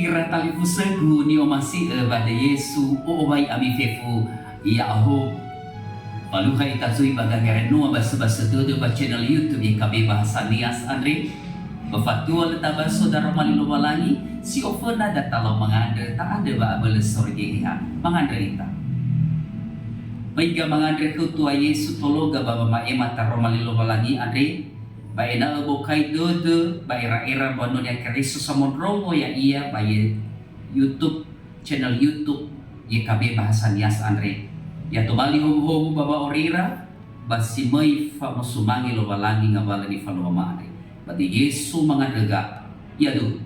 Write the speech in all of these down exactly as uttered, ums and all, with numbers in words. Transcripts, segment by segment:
Ira talifusögu ni'omasi'ö ba döi Yesu, o'owai ami fefu, ya'ahowu. Falukha ita zui ba gangerenoa ba sebasa dödö ba channel YouTube Y K B Bahasa Nias andre. Ba fatua lö tabaso daroma li Lowalangi, si oföna datalau mangandrö, ta'andrö ba abölö soroi Geheha. Mangandrö ita. Ba iga mangandrö khö Tua Yesu tologa ba wama'ema taroma li Lowalangi andre, ba ena'ö bokai dödö ba era-era mbanua-Nia Keriso samondrongo ya'ia ba ye-, YouTube, channel YouTube Y K B Bahasa Nias andre. Ya tobali howuhowu ba wa'aurira, ba si möi famosumange Lowalangi ngawalö nifaluama andre. Ba döi Yesu mangandrö ga. Ya'ahowu.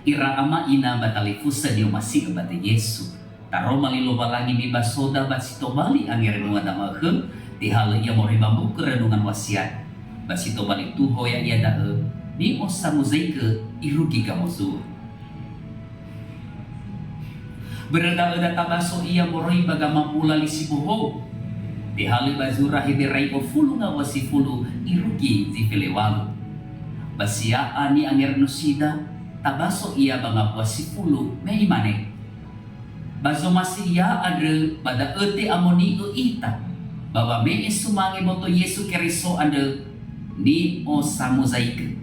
Ira ama ina ba talifusö ni'omasi'ö ba döi Yesu. Taroma li Lowalangi nibasoda ba si tobali angerenoa dama'ökhö, tehalö ia moroi ba mbuku Renungan Wasiat. Ba si tobali tuho ya'ia da'ö, ni'osamuzaigö irugi gamozua. Börö da'ö da tabaso ia moroi ba gamambula li si bohou. Tehalö ba zura Heberai ofulu ngawua sifulu irugi zi felewalu. Ba si ya'a ni'angerenosida, tabaso ia ba ngawua sifulu me imane, "Ba zomasi ia andrö ba da'ö te'amoni'ö ita, ba wame'e sumange boto Yesu Keriso andrö ni'osamuzaigö."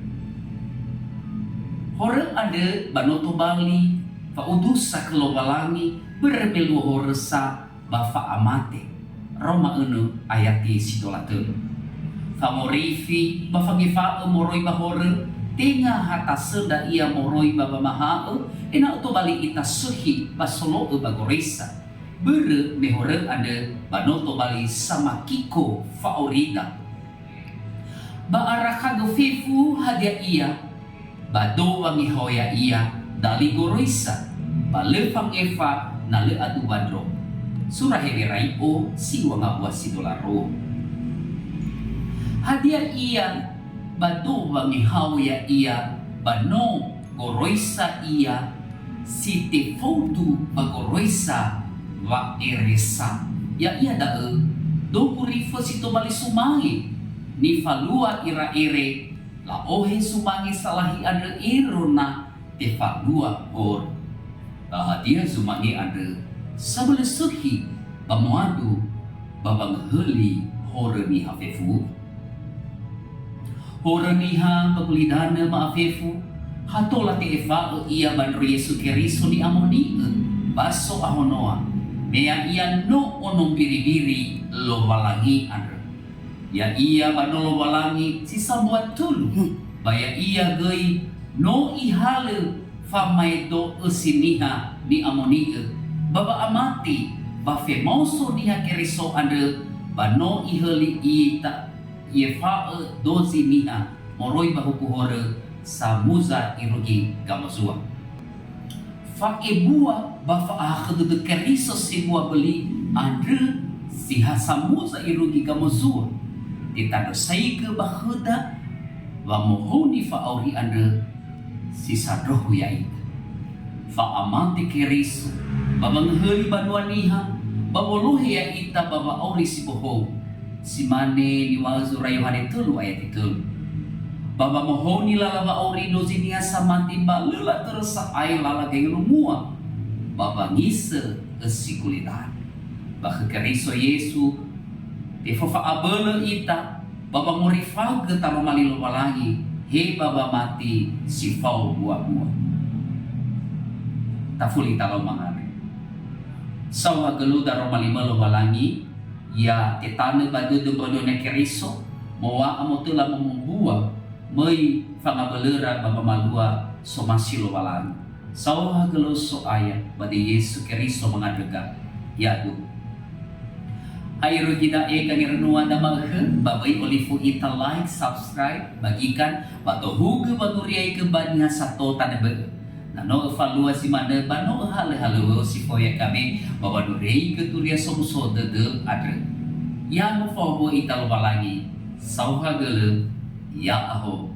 Horö andrö ba no tobali fa'udusa khö Lowalangi börö me luo horö sa ba fa'amate. Roma önö ayati si tola tölu. Fangorifi ba fangefa'ö moroi ba horö, tenga ha tasöndra ia moroi ba wamaha'ö, ena'ö tobali ita sökhi ba solo'ö ba goroisa. Börö me horö andrö ba no tobali samakiko fa'aurida. Ba arakhagö fefu hadia ia, ba do wangehao ya'ia, dali goroisa, ba lö fangefa na lö aduwa ndro. Sura Heberai'o siwa ngawua si tola rua. Hadia ia, ba do wangehao ya'ia, ba no goroisa ia, si tefaudu ba goroisa wa'eresa. Ya'ia da'ö, do gurifö si tobali sumange, nifalua ira ere, la'ohe sumange salahi andrö ero na tefalua horö. Ba hadia sumange andrö, sabölö sökhi ba moadu ba wangöhöli horö niha fefu? Horö niha ba gulidanö ma'afefu, ha tola te'efa'ö ia ba ndro Yesu Keriso ni'amoni'ö ba so'ahonoa, me ya'ia no ono mbiribiri Lowalangi andrö. Ya'ia ba no Lowalangi si sambua tölu, ba ya'ia göi no ihalö famaedo'ö si niha ni'amoni'ö, ba wa'amate ba femaoso niha Keriso andrö, ba no ihöli ita, i'efa'ö dozi niha moroi ba huku horö samuza irugi gamozua. Fa'ebua ba fa'ahakhö dödö Keriso sebua böli andrö si ha samuza irugi gamozua, tetandrosaigö ba khöda wa mohou nifa'auri andrö si sandrohu ya'ita. Fa'amate Keriso, ba wangöhöli banua niha, ba wolohe ya'ita ba wa'auri si bohou, si mane niŵa'ö zura Yohane tölu ayati tölu. Ba wamohouni lala wa'auri dozi niha samati ba lö latörö sa'ae lala gaelumua, ba wangisö ösi gulidanö. Ba khö Keriso Yesu, tefofa'abölö ita, ba wangorifagö taroma li Lowalangi, he ba wamati si fao buabua. Tafuli talau mangandrö. Saohagölö daroma li mö Lowalangi, ya tetanö ba dödö mbanua-Nia Keriso, mowa'a motöla momombua, möi fangabölöra ba wamalua somasi Lowalangi. Saohagölö So'aya ba döi Yesu Keriso mangandrö ga. Ya'ahowu. Ha irugi da'e gangerönua dama'ökhö, ba böi olifu ita like, subscribe, bagikan, ba tohugö wangoriaigö ba niha sato tanö bö'ö. Na no öfalua zi manö ba no öhalöhalöŵö'ö si fao Y K B ba wanoriaigö Turia Somuso Dödö andrö. Ya mofahowu'ö ita Lowalangi, saohagölö, ya'ahowu.